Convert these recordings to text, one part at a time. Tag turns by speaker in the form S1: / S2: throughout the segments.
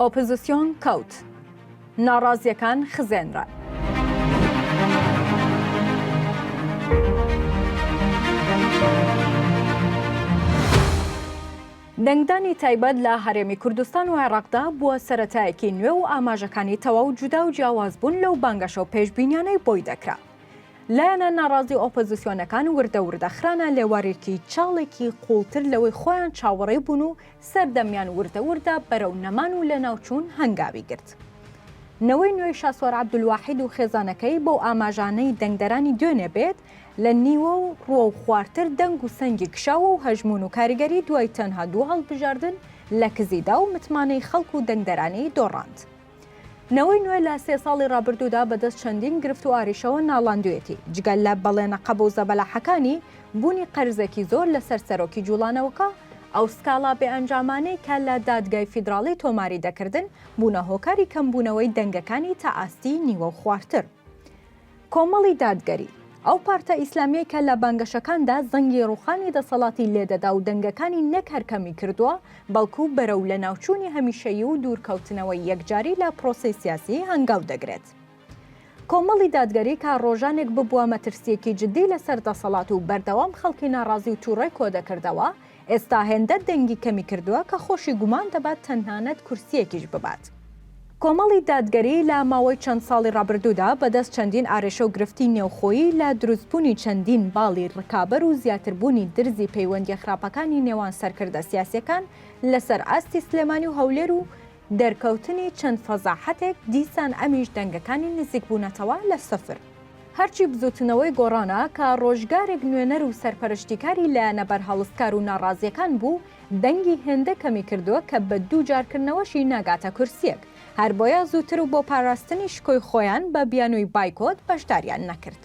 S1: ئۆپۆزسیۆن کەوت، ناڕازییەکان خزێنران. دەنگدانی تایبەت لە هەرێمی کوردستان و عێراقدا بووە سەرەتایەکی نوێ و ئاماژەکانی تەواو جودا و جیاواز بوون لەو بانگەشە و پێشبینیانەی بۆی دەکرا. لایەنە ناڕازی و ئۆپۆزسیۆنەکان وردە وردە خرانە لێوارێکی چاڵێکی قووڵتر لەوەی خۆیان چاوەڕێی بوون و سەردەمیان وردە وردە بەرەو نەمان و لەناوچوون هەنگاوی گرت. نەوەی نوێی شاسوار عەبدولواحید و خێزانەکەی بەو ئاماژانەی دەنگدەرانی دوێنێ بێت لە نیوە و ڕووەو خوارتر دەنگ و سەنگی کشاوە و هەژموون و کاریگەری دوای تەنها دوو هەڵبژاردن لە کزی دا و متمانەی خەڵک و دەنگدەرانی دۆڕاند. نەوەی نوێ لە سێ ساڵی ڕابردوودا بەدەست چەندین گرفت و ئاریشەوە ناڵاندویەتی، جگە لە بەڵێنە قەبە و زەبەلاحەکانی، بوونی قەرزێکی زۆر لەسەر سەرۆکی جوڵانەوەکە، ئەو سکاڵا بێ ئەنجامانەی کە لە دادگای فیدراڵی تۆماری دەکردن، بوونە هۆکاری کەمبوونەوەی دەنگەکانی تا ئاستی نیوە و خوارتر. کۆمەڵی دادگەری، ئەو پارتە ئیسلامیەی کە لە بانگەشەکاندا زەنگی ڕووخانی دەسەڵاتی لێدەدا و دەنگەکانی نەک هەر کەمی کردووە، بەڵکو بەرەو لەناوچوونی هەمیشەیی و دوورکەوتنەوەی یەکجاری لە پرۆسەی سیاسی هەنگاو دەگرێت. کۆمەڵی دادگەری کە ڕۆژانێک ببووە مەترسییەکی جددی لەسەر دەسەڵات و بەردەوام خەڵکی ناڕازی و تووڕەی کۆدەکردەوە، ئێستا هێندە دەنگی کەمی کردووە کە خۆشی گومان دەبات تەنانەت کورسییەکیش ببات. کۆمەڵی دادگەری لە ماوەی چەند ساڵی ڕابردوودا بەدەست چەندین ئارێشە و گرفتی نێوخۆیی لە دروستبوونی چەندین باڵی ڕکابەر و زیاتربوونی درزی پەیوەندییە خراپەکانی نێوان سەرکردە سیاسییەکان لەسەر ئاستی سلێمانی و هەولێر و دەرکەوتنی چەند فەزاحەتێک دیسان ئەمیش دەنگەکانی نزیکبوونەتەوە لە سفر. هەرچی بزوتنەوەی گۆڕانە کە ڕۆژگارێک نوێنەر و سەرپەرشتیکاری لایەنە بەرهەڵستکار و ناڕازیەکان بوو، دەنگی هێندە کەمی کردووە کە بە دووجارکردنەوەشی ناگاتە کورسیەک، هەربۆیە زووتر و بۆ پاراستنی شکۆی خۆیان بە بیانووی بایکۆت بەشداریان نەکرد.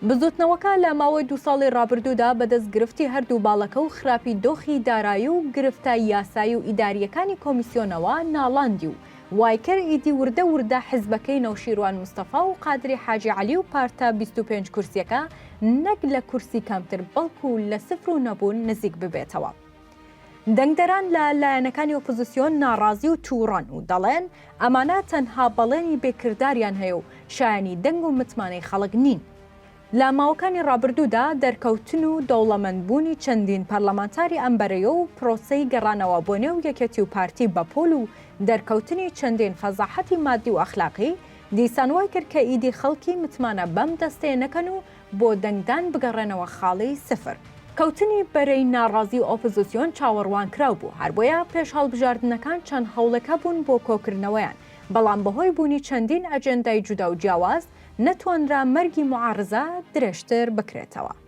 S1: بزوتنەوەکە لە ماوەی دوو ساڵی ڕابردوودا بەدەست گرفتی هەردوو باڵەکە و خراپی دۆخی دارایی و گرفتە یاسایی و ئیدارییەکانی کۆمیسیۆنەوە ناڵاندی و وایکرد ئیدی وردە وردە حزبەکەی نەوشیروان مستەفا و قادری حاجی عەلی و پارتە 25 کورسیەکە نەک لە کورسی کەمتر بەڵکو لە سفر و نەبوون نزیک ببێتەوە. دەنگدەران لە لایەنەکانی ئۆپۆزسیۆن ناڕازی و تووڕەن و دەڵێن ئەمانە تەنها بەڵێنی بێ کرداریان هەیە و شایەنی دەنگ و متمانەی خەڵک نین. لە ماوەکانی ڕابردوودا دەرکەوتن و دەوڵەمەند بوونی چەندین پەرلەمانتاری ئەم بەرەیە و پرۆسەی گەڕانەوە بۆ نێو یەکێتی و پارتی بە پۆل و دەرکەوتنی چەندین فەزاحەتی مادی و ئەخلاقی دیسان وای کرد کە ئیدی خەڵکی متمانە بەم دەستەیە نەکەن و بۆ دەنگدان بگەڕێنەوە خاڵی سفر. کەوتنی بەرەی ناڕازی و ئۆپۆزسیۆن چاوەڕوانکراو بوو، هەربۆیە پێش هەڵبژاردنەکان چەند هەوڵێک هەبوون بۆ کۆکردنەوەیان، بەڵام بەهۆی بوونی چەندین ئەجێندای جودا و جیاواز، نەتوانرا مەرگی موعارزە درێژتر بکرێتەوە.